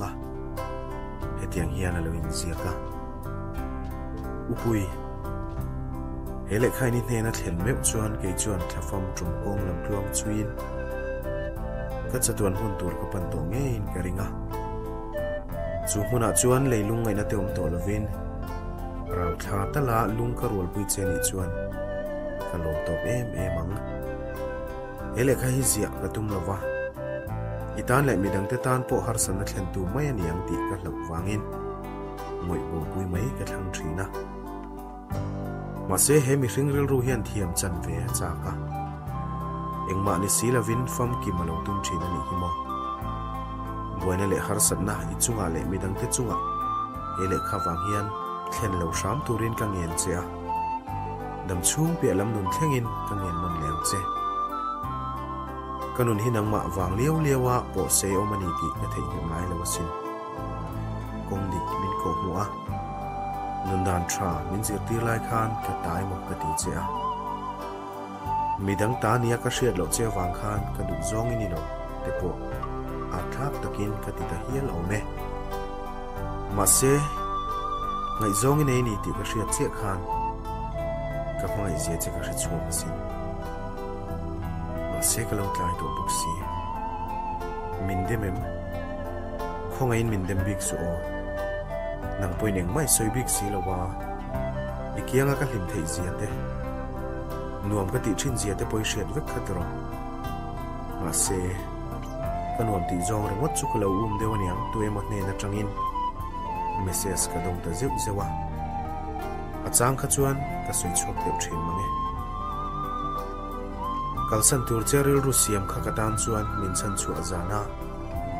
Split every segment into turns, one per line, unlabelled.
a, hetiang hian a lo inziak a. Upui, he lehkhaini hnena thlen meuh chuan kei chuan thlafam tum kawng lam tluang chhuiin ka chatuan hun tur ka pan tawh ngeiin ka ring a. Chu hmunah chuan leilung ngaihna te awm tawh lovin rauthla tala lung ka rualpui che nih chuan ka lawm tawp em em ang. He lehkha hi ziah ka tum lo va, i tan leh midangte tan pawh harsatna thlentu mai a ni ang tih ka hlauh vangin ngawih bawpui mai ka thlang thin a. Mahse he mihring rilru hian thiam chan ve a chak a, engmah ni si lovin famkim a lo tum thin a nih hi maw? Buaina leh harsatna i chungah leh midangte chungah he lehkha vang hian thlen lo hram turin ka ngen che a. Dam chhung piah lam nun thlengin ka ngen nawn leh ang che. Ka nun hi nangmah vang liau liau a pawh sei awm a ni tih ka theihnghilh ngai lo asin. Kawng dik min kawh hmuh a, nun dan tha min zirtir lai khan ka tai maw ka ti che a. Midang ta nia ka hriat loh che avang khan ka duh zawng i ni lo te pawh at thlak takin ka ti ta hial awm e. Mahse, ngaihzawng i nei ni tih ka hriat chiah khan ka hmangaihzia che ka hre chhuak asin. Mahse ka lo tlai tawh bawk si. Min dem em? Khawngaihin min dem bik suh aw. Nang pawhin engmah i sawi bik si lo a, i kianga ka hlim theih zia te, nuam ka tih thin zia te pawh i hriat vek kha tiraw. Mahse, ka nuam tih zawng ringawt chu ka lo um deuh aniang tu emaw hnen atangin message ka dawng ta zeuh zeuh a. A chang kha chuan ka sawi chhuak deuh thin mang e. Kalsan tur che rilru siam kha ka tan chuan min chhan chhuah zan a,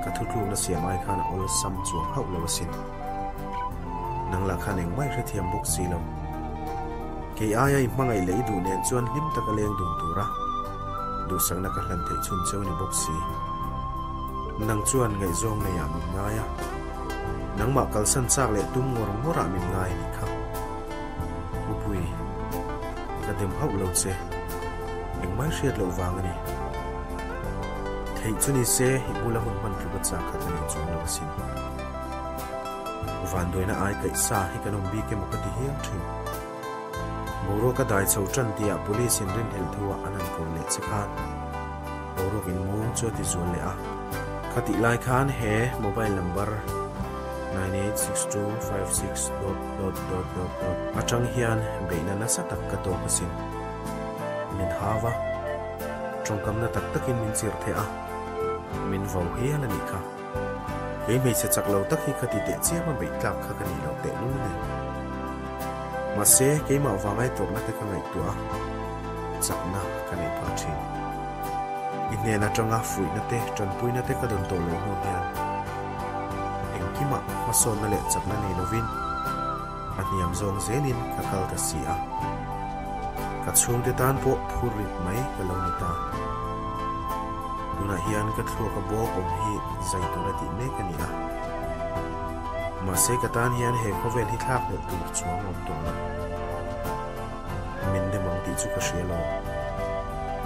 ka thutlukna siam ai khan a awlsam chuang hauh lo asin. Nang lah khan engmah i hrethiam bawk si lo. Kei aia i hmangaih leh i duh nen chuan hlim taka leng dun tura duhsakna ka hlan theih chhun cheu ni bawk si. Nang chuan ngaihzawng neiah min ngai a, nangmah kalsan chak leh tum ngawr ngawrah min ngai a nih kha. Upui, ka dem hauh lo che, engmah i hriat loh vang a ni. Theih chu ni se i bula hun hman tluk a chak kha ka nei chuang lo asin. Vanduaina ai kaih sa hi kan awm bik emaw ka ti hial thin. Boruak a dai chho tan tihah police in rinhlelh thu ah an han ko leh che khan boruak in mung chu a ti zual leh a. Khatih lai khan he mobile number 986256 dot dot dot dot dot atang hian beihna nasa tak ka tawk asin. Min hau a, tawngkamna tak takin min chirh theh a, min vau hial a nih kha. Kei hmeichhe chak lo tak hi ka ti teh chiam a beih tlak kha ka nih loh teh lul nen. Mahse, keimah vangai tawrhna te ka ngaihtuah a, chakna ka nei phah thin. I hnen atanga fuihna te, tanpuina te ka dawn tawh loh hnu hian engkimah hmasawnna leh chakna nei lovin a hniam zawng zelin ka kal ta si a. Ka chhungte tan pawh phur rit mai ka lo ni ta. Tunah hian ka thluaka bawk awm hi zai tura tih mek a ni a. Mahse ka tan hian he khawvel hi thlak hlelh tur chuang a awm tawh lo. Min dem ang tih chu ka hria lo.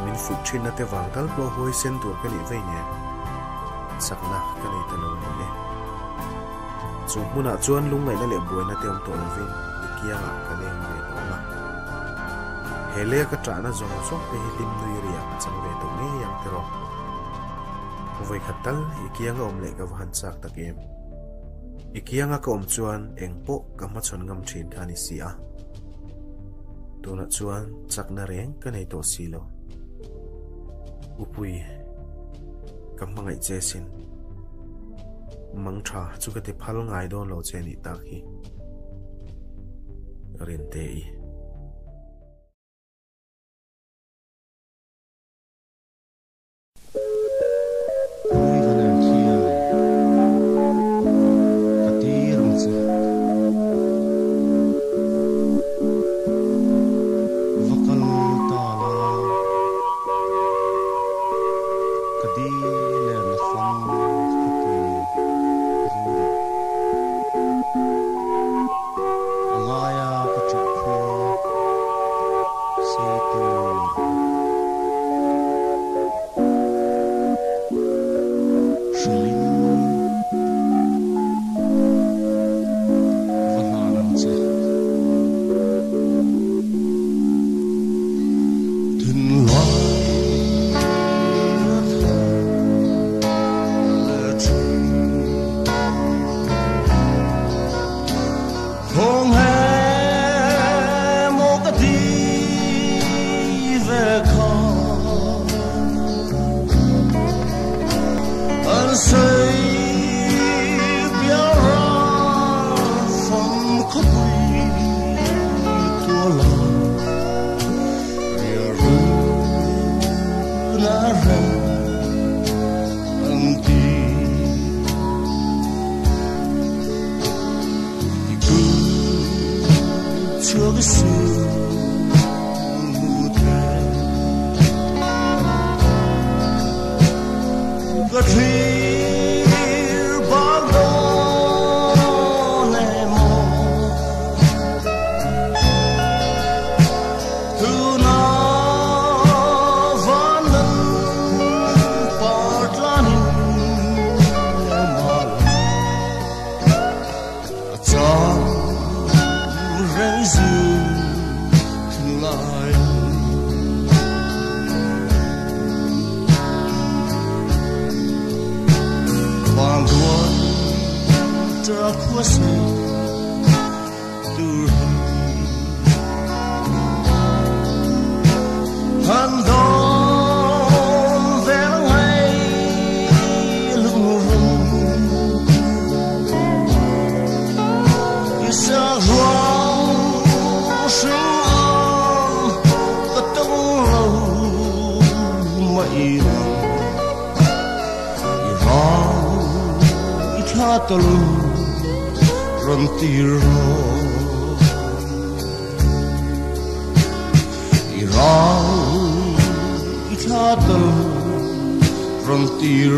Min fuih thinna te vang tal pawh huai sen tur ka nih vei nen chakna ka nei ta lo a ni e. Chu hmunah chuan lungngaihna leh buaina te awm tawh lovin i kiangah ka leng ve tawh ang a. He leh ka ṭahna zawng zawng te hi hlim nui riah a chang ve tawh ngei ang tiraw. Vawikhat tal i kianga awm leh ka va han chak tak em. I kianga ka awm chuan eng pawh ka hmachhawn ngam ṭhin kha a ni si a. Tunah chuan chakna reng ka nei tawh si lo. Upui, ka hmangaih che sin. Mang tha chu ka ti phal ngai dawn lo che nih tak hi. Rinte i.
Puivaner khian ka tir ang che. Va kal ta la, ka dil lerna fam khawpui rura. A ngaia ka ṭah khua. 这个是舞台，个吹把多那么，tu na vanan partlanin mala a chang reng zu lai vang đuôi tra khua say tur han đón về ngày lung rung sa ruang sinh an ka tông lâu mây rau tha tal ron tir i rau i tha tal ron tir.